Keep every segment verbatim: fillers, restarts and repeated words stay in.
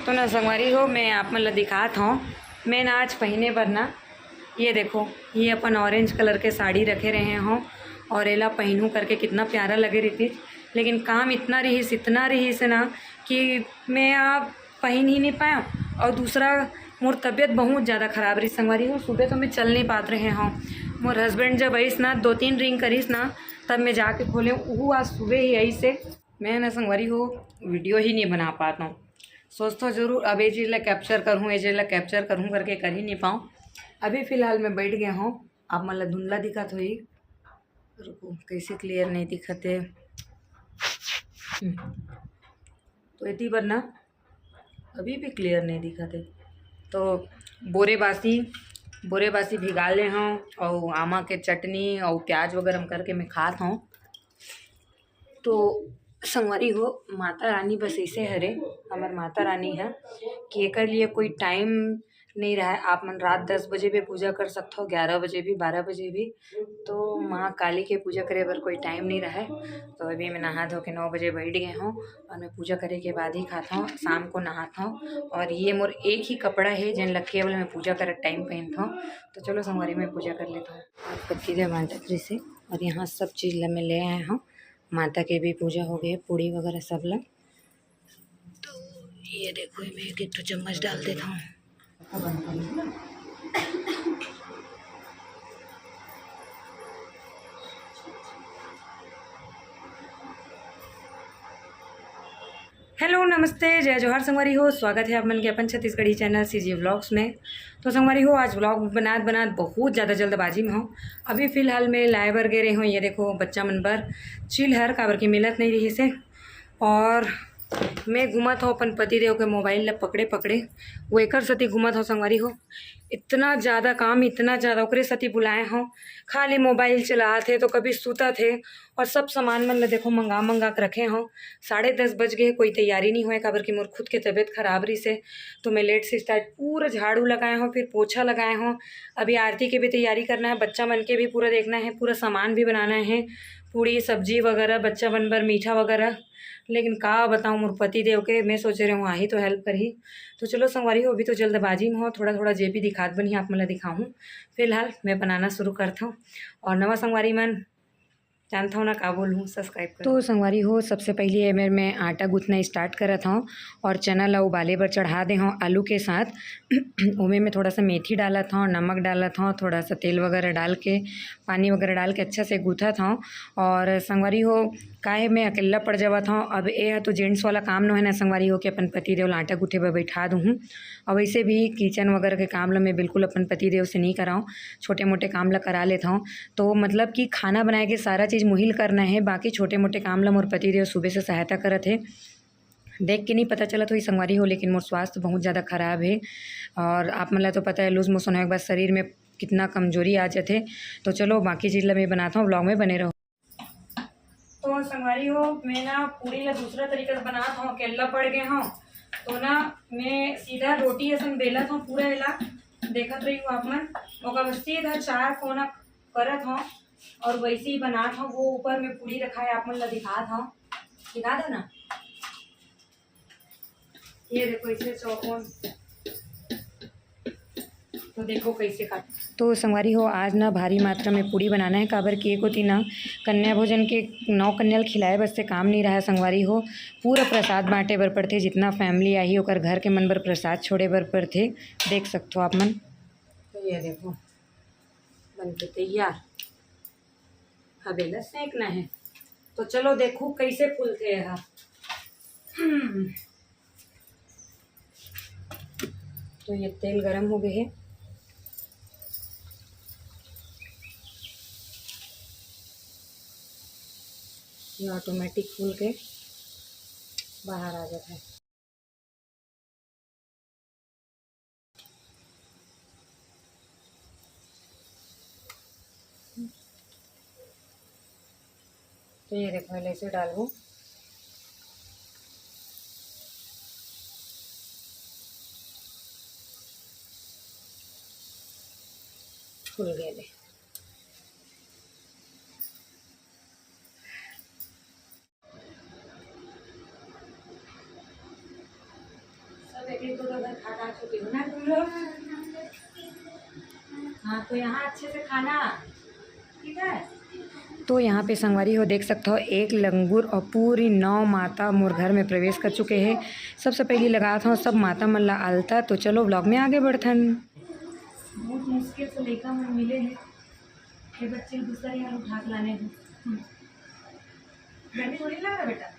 तो ना संगवारी हो, मैं आप मन ल दिखात हौं, मैं ना आज पहिने बर ना, ये देखो, ये अपन ऑरेंज कलर के साड़ी रखे रहे हौं और एला पहिनहूँ करके कितना प्यारा लगे रहितिस, लेकिन काम इतना रहिस, इतना रहिस ना कि मैं आप पहिन ही नहीं पाया। और दूसरा, मोर तबीयत बहुत ज़्यादा ख़राब रही संगवारी हो, सुबह तो मैं चल नहीं पात रहे हौं। मोर हस्बैंड जब आइस ना, दो तीन रिंग करिस ना, तब मैं जाके खोले, वो आज सुबह ही आइस हे। मैं ना संगवारी हो, वीडियो ही नहीं बना पाता हूँ। सोचता हूँ जरूर, अब ये चीज़ ला कैप्चर करूँ, ये चीज़ ला कैप्चर करूँ करके कर ही नहीं पाऊँ। अभी फिलहाल मैं बैठ गया हूँ, आप मन ला धुंधला दिखत होही। रुको, कैसे क्लियर नहीं दिखत हे। हम्म। तो एती बर ना अभी भी क्लियर नहीं दिखत हे। तो बोरे बासी, बोरे बासी भिगा ले हौं, अउ आमा के चटनी अउ प्याज वगैरह में करके मैं खात हौं। तो संगवारी हो, माता रानी बस ऐसे हरे, हमर माता रानी है कि एकर लिए कोई टाइम नहीं रहा है। आप मन रात दस बजे भी पूजा कर सकते हो, ग्यारह बजे भी, बारह बजे भी। तो माँ काली के पूजा करे बर कोई टाइम नहीं रहा है, तो अभी मैं नहा धो के नौ बजे बैठ गए हूँ और मैं पूजा करे के बाद ही खाता हूँ, शाम को नहाता हूँ। और ये मोर एक ही कपड़ा है, जेन ला केवल मैं पूजा करे टाइम पहनता हूँ। तो चलो संगवारी, मैं पूजा कर लेता हूँ। पति देव मांजत रहिसे और यहाँ सब चीज़ ला मैं ले आया हूँ। माता के भी पूजा हो गई, पूड़ी वगैरह सब ला। तो ये देखो, मैं एक, एक ठो चम्मच डाल देता हूँ। हेलो, नमस्ते, जय जोहार संगवारी हो, स्वागत है आप मन के अपन छत्तीसगढ़ी चैनल सीजी व्लॉग्स में। तो संगवारी हो, आज व्लॉग बनात बनात बहुत ज़्यादा जल्दबाजी में हूँ। अभी फिलहाल मैं लाए बर गे रहे हूँ, ये देखो, बच्चा मन बर चिल हर, काबर के मिलत नहीं रहिसे। और मैं घूमत हूँ अपन पति देव के मोबाइल ला पकड़े पकड़े, वो एकर सेती घूमत हूँ संगवारी हो। इतना ज़्यादा काम, इतना ज़्यादा, ओकरे सेती बुलाए हूँ। खाली मोबाइल चलात हे तो कभी सुतत हे। और सब सामान मन ला देखो, मंगा मंगा के रखे हूँ। साढ़े दस बज गए, कोई तैयारी नहीं हुए, काबर कि मोर खुद के तबीयत खराब रहिसे, तो मैं लेट से स्टार्ट, पूरा झाड़ू लगाए हूँ, फिर पोछा लगाए हूँ। अभी आरती के भी तैयारी करना है, बच्चा मन के भी पूरा देखना है, पूरा सामान भी बनाना है, पूड़ी सब्जी वगैरह, बच्चा मन बर मीठा वगैरह। लेकिन का बताऊँ, मोर पति देव के मैं सोचे रहे हूँ, आही तो हेल्प करही। तो चलो संगवारी हो, अभी तो जल्दबाजी में हो, थोड़ा थोड़ा जे भी दिखात बनही आप मन ला दिखाहूँ। फिलहाल मैं बनाना शुरू करता हूँ। और नवा संगवारी मन, जानता हूँ ना का बोलूँ, सब्सक्राइब करो। तो संगवारी हो, सबसे पहले ये मेर मैं आटा गूंथना स्टार्ट करत हूँ और चना ला उबाले बर चढ़ा दे हूँ आलू के साथ। ओमे मैं थोड़ा सा मेथी डालत हूँ, नमक डालत हूँ, थोड़ा सा तेल वगैरह डाल के, पानी वगैरह डाल के अच्छा से गूंथत हूँ। और संगवारी हो, काहे मैं अकेला पड़ जावत हूँ। अब ये तो जेंट्स वाला काम नो है ना संगवारी हो, कि अपन पति देव ला आटा गूंथे बर बैठा दूँ। और वैसे भी किचन वगैरह के काम ला मैं बिल्कुल अपन पति देव से नहीं कराऊँ, छोटे मोटे काम ला करा लेता हूँ। तो मतलब कि खाना बनाए के सारा चीज़ मुहिल करना है, बाकी छोटे मोटे काम ला मोर पति देव सुबह से सहायता करत हे। देख के नहीं पता चलत होही संगवारी हो, लेकिन मोर स्वास्थ्य बहुत ज़्यादा खराब है। और आप मन ला तो पता है, लूज मोशन होए के बाद शरीर में कितना कमजोरी आ जाते। तो चलो, बाकी चीज़ ला मैं बनाता हूँ, व्लॉग में बने रहो। तो संगवारी हो, मैं ना पूड़ी ला दूसरा तरीका से बनात हूँ, अकेला पड़ गए हूँ। तो ना मैं सीधा रोटी असन बेलत हूँ, पूरा एला देखत रही हूँ आप मन। ओकर बाद सीधा चार कोना करत हूँ और वैसे ही बनात हूँ। वो ऊपर में पूड़ी रखा है, आप मन ला दिखात हूँ, दिखा दो ना। ये देखो, इसे चौकोन। तो देखो कैसे काट। तो संगवारी हो, आज ना भारी मात्रा में पूड़ी बनाना है, काबर कि एको ती ना कन्या भोजन के नौ कन्या ल खिलाए बस से काम नहीं रहा संगवारी हो। पूरा प्रसाद बांटे बर पड़थे, जितना फैमिली आही ओकर घर के मन बर प्रसाद छोड़े बर पड़थे। देख सकथो आप मन। तो ये देखो, बन के तैयार। अब एला सेंकना है। तो चलो देखो कैसे फूलथे एहा। हम्म। तो ये तेल गरम हो गए है। ये ऑटोमेटिक फूल के बाहर आ जाता है। तो ये देखो, पहले इसे डालूँ। फूल गए ले। एक एक दो दो बार खा खा चुके हो ना तुम लोग। हाँ, तो यहाँ अच्छे से खाना, ठीक है? तो यहाँ पे संगवारी हो देख सकते हो, एक लंगूर और पूरी नौ माता मोर घर में प्रवेश कर चुके हैं। सबसे पहले लगात हूँ सब माता मन ला आलता। तो चलो vlog में आगे बढ़थन। बहुत मुश्किल से लइका मन मिले हैं, ये बच्चे दूसरा यहाँ उठा के लाने हैं। हम्म। गर्मी थोड़ी लग रहा बेटा?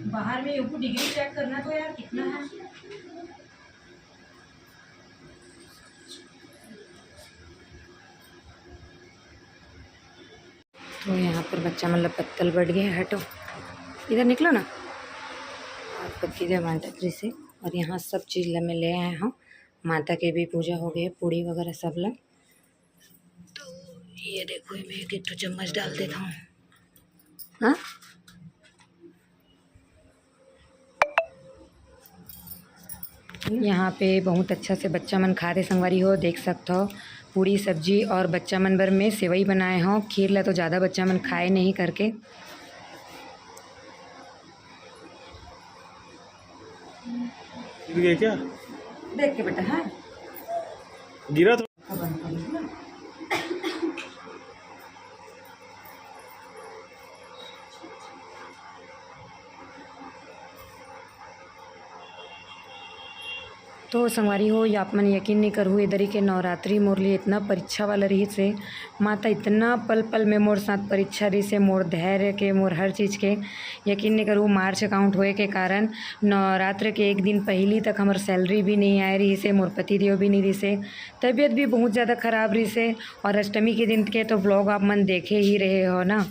बाहर में एको डिग्री चेक करना तो यार कितना है। तो यहाँ पर बच्चा मन ला पत्तल बट गए, हटो, इधर निकलो ना। और पति देव बांटत रहिसे, और यहाँ सब चीज ला मैं ले आए हूँ, माता के भी पूजा हो गई, पूड़ी वगैरह सब ला। तो ये देखो, मैं एक ठो चम्मच डाल देता हूँ। हाँ, यहाँ पे बहुत अच्छा से बच्चा मन खा रहे संगवारी हो, देख सकत हो। पूरी सब्जी और बच्चा मन बर मैं सेवई बनाए हूँ। खीर ला तो ज़्यादा बच्चा मन खाए नहीं करके। गिर गया क्या? देख के बेटा, हाँ। गिरा तो तो संगवारी हो, ये आप मन यकीन नहीं करहू, इधर ही के नवरात्रि मोर लिए इतना परीक्षा वाला रहिस हे। माता इतना पल पल में मोर साथ परीक्षा रहिस हे, मोर धैर्य के, मोर हर चीज़ के। यकीन नहीं करहू, मार्च अकाउंट होए के कारण नवरात्र के एक दिन पहली तक हमर सैलरी भी नहीं आए रहिस हे, मोर पति देव भी नहीं रहिस हे, तबीयत भी बहुत ज़्यादा खराब रहिस हे। और अष्टमी के दिन के तो vlog आप मन देखे ही रहे हो ना।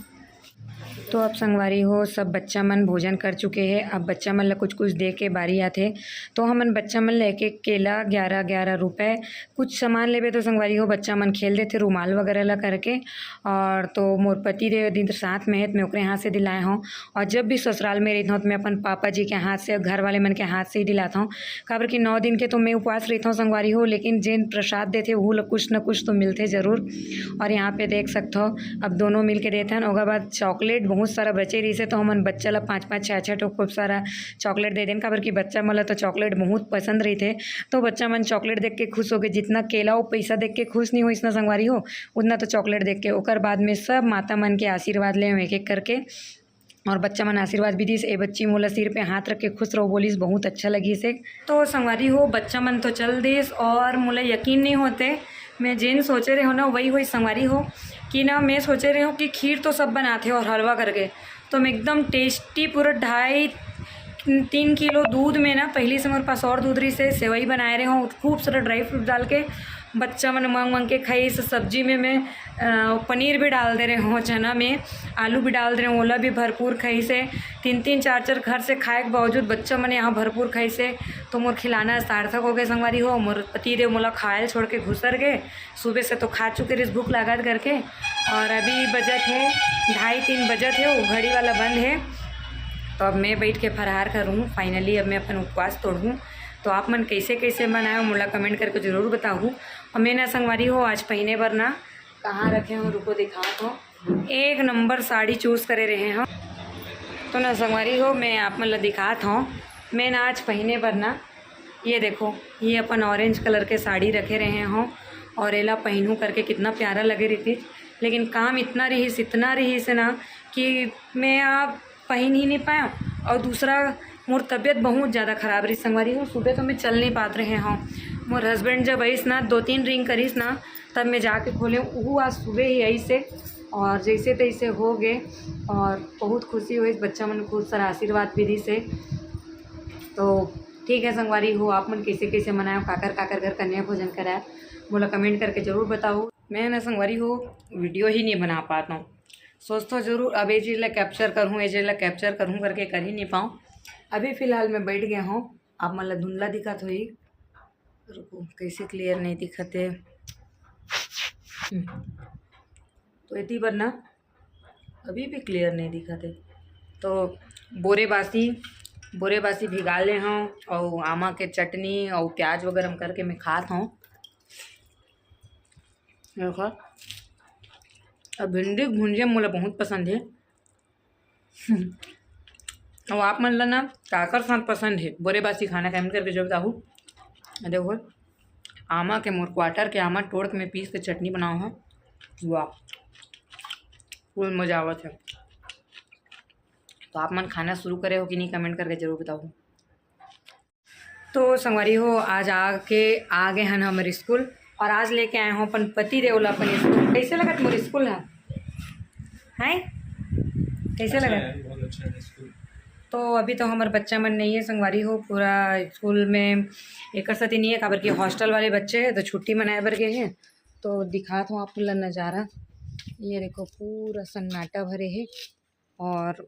तो अब संगवारी हो, सब बच्चा मन भोजन कर चुके हैं। अब बच्चा मन ला कुछ कुछ दे के बारी आथे, तो हमन बच्चा मन ला एक एक केला, ग्यारह ग्यारह रुपए, कुछ सामान लेबे तो संगवारी हो, बच्चा मन खेल देथे रुमाल वगैरह ला करके। और तो मोर पति देव दिन साथ में है, तो मैं ओकरे हाथ से दिलाए हूँ। और जब भी ससुराल में रहता हूँ, तो मैं अपन पापा जी के हाथ से, घर वाले मन के हाथ से ही दिलाता हूँ, काबर कि नौ दिन के तो मैं उपवास रहता हूँ संगवारी हो, लेकिन जेन प्रसाद देथे, वहू ला कुछ न कुछ तो मिलथे जरूर। और यहाँ पे देख सकत हो, अब दोनों मिल के देथन। ओकर बाद चॉकलेट बहुत सारा बचे रहिस हे, तो हमन बच्चा ला पाँच पाँच, छः छः ठो खूब सारा चॉकलेट दे देन, काबर कि बच्चा मन ला तो चॉकलेट बहुत पसंद रहिथे। तो बच्चा मन चॉकलेट देख के खुश होगे, जितना केला अउ पैसा देख के खुश नहीं होइस ना संगवारी हो, उतना तो चॉकलेट देख के। ओकर बाद में सब माता मन के आशीर्वाद ले एक एक करके, और बच्चा मन आशीर्वाद भी दिस। ए बच्ची मोला सिर पे हाथ रख के खुश रहो बोलिस, बहुत अच्छा लगिस हे। तो संगवारी हो, बच्चा मन तो चल दिस और मोला यकीन नहीं होते, मैं जेन सोचे रहे हो ना, वही होइस संगवारी हो, कि ना मैं सोचे रहे हो कि खीर तो सब बनाथे और हलवा करके, तो मैं एकदम टेस्टी पूरा ढाई तीन किलो दूध में ना, पहली से मोर पास और दूध रहिस हे, सेवई बनाए रहे हो खूब सारा ड्राई फ्रूट डाल के। बच्चा मन मांग मांग के खाइस। सब्जी में मैं अ, पनीर भी डाल दे रहे हो, चना में आलू भी डाल दे रहे हो, ओला भी भरपूर खाइस हे। तीन तीन चार चार घर से खाए के बावजूद बच्चा मन यहाँ भरपूर खाइस हे। तो मोर खिलाना सार्थक हो गए संगवारी हो। मोर पति देव मोला खायल छोड़ के घुसर गए। सुबह से तो खा चुके रहिस भूख लागत करके, और अभी बजत हे ढाई तीन बजत हे, वो घड़ी वाला बंद हे। तो अब मैं बैठ के फरहार करूँ, फाइनली अब मैं अपन उपवास तोड़ूँ। तो आप मन कैसे कैसे मनाए हो, मोला कमेंट करके जरूर बताहू। और मैं ना संगवारी हो, आज पहने बर ना कहाँ रखे हो, रुको दिखात हो, एक नंबर साड़ी चूज करे रहे हो। तो ना संगवारी हो, मैं आप मन ला दिखात हूँ, मैं ना आज पहने बर ना, ये देखो, ये अपन ऑरेंज कलर के साड़ी रखे रहे हो और एला पहनू करके कितना प्यारा लगे रहितिस, लेकिन काम इतना रहिस, इतना रहिस हे ना कि मैं आप पहन ही नहीं पाया। और दूसरा, मोर तबीयत बहुत ज़्यादा खराब रहिस संगवारी हो, सुबह तो मैं चल नहीं पात रहे हूँ। मोर हस्बैंड जब आइस ना, दो तीन रिंग करिस ना, तब मैं जाके खोले, वो आज सुबह ही आइस हे। और जैसे तैसे हो गए और बहुत खुशी होइस, बच्चा मन खूब सारा आशीर्वाद भी दिस हे। तो ठीक है संगवारी हो, आप मन कैसे कैसे मनाए हो, काकर काकर घर कन्या भोजन कराए, मोला कमेंट करके जरूर बताओ। मैं ना संगवारी हो, वीडियो ही नहीं बना पाता हूँ, सोचता जरूर अब ये चीज़ ला कैप्चर करूँ, ये चीज़ ला कैप्चर करूँ करके कर ही नहीं पाऊँ। अभी फिलहाल मैं बैठ गया हूँ, आप मन ला धुंधला दिखत होही, रुको, कैसे क्लियर नहीं दिखत हे। हम्म। तो एती बर ना अभी भी क्लियर नहीं दिखत हे। तो बोरे बासी, बोरे बासी भिगा ले हूँ, और आमा के चटनी और प्याज वगैरह में करके मैं खात हूँ। देखो, अब भिंडी के भुंजिया मोला बहुत पसंद हे। अउ आप मन ला ना काकर साथ पसंद हे बोरे बासी खाना, comment करके जरूर बताहू। देखो, आमा के मोर quarter के आमा तोड़ के मैं पीस के चटनी बनाओ हूँ। वाह, फुल मजा आवत है। तो आप मन खाना शुरू करे हो कि नहीं, comment करके जरूर बताओ। तो संगवारी हो, आज आके आ गए हन हमर स्कूल और आज लेके आए हो अपन पति देव ला अपन स्कूल। कैसे लगत मोर स्कूल है? हैं, कैसे अच्छा लगत? है, बहुत अच्छा है स्कूल। तो अभी तो हमर बच्चा मन नहीं है संगवारी हो, पूरा स्कूल में एकर सेती नहीं है, काबर कि हॉस्टल वाले बच्चे हैं तो छुट्टी मनाए बर गए हैं। तो दिखात हूँ आप ला नज़ारा, ये देखो पूरा सन्नाटा भरे है और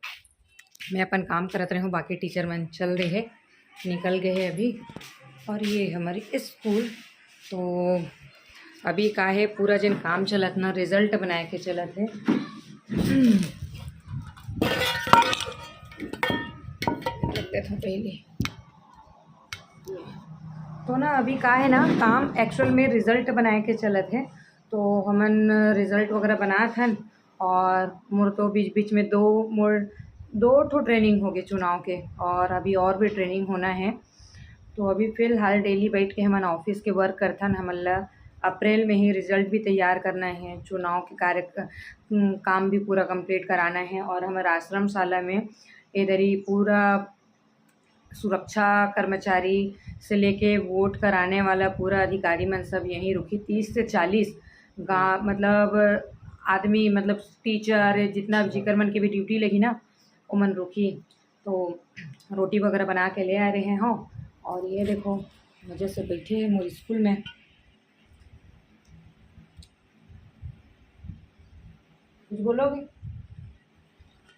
मैं अपन काम करत रहे हूँ, बाकी टीचर मन चल दे है, निकल गए है अभी। और ये हमारी स्कूल, तो अभी का है, पूरा जिन काम चलत ना, रिजल्ट बनाए के चलत है। देख लेथों पहले। तो ना अभी का है ना, काम एक्चुअल में रिजल्ट बनाए के चलत है, तो हमन रिजल्ट वगैरह बनात हन। और मोर तो बीच बीच में दो मोर दो ठो ट्रेनिंग हो गए चुनाव के, और अभी और भी ट्रेनिंग होना है। तो अभी फिलहाल डेली बैठ के हमन ऑफिस के वर्क करथन। हमन ला अप्रैल में ही रिजल्ट भी तैयार करना है, चुनाव के कार्य, काम भी पूरा कंप्लीट कराना है। और हमर आश्रम शाला में इधर ही पूरा सुरक्षा कर्मचारी से लेके वोट कराने वाला पूरा अधिकारी मन सब यहीं रुकी। तीस से चालीस गा मतलब आदमी, मतलब टीचर, जितना जिकर मन के भी ड्यूटी लगी ना, ओमन रुकी। तो रोटी वगैरह बना के ले आ रहे हो। और ये देखो, मजे से बैठे हैं मोर स्कूल में। कुछ बोलोगे?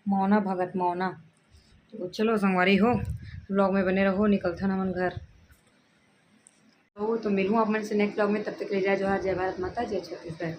मौना भगत मौना। तो चलो संगवारी हो, ब्लॉग में बने रहो, निकलथन हमन घर। तो, तो मिलूँ आप मन से नेक्स्ट ब्लॉग में, तब तक ले जय जोहार, जय भारत माता, जय छत्तीसगढ़।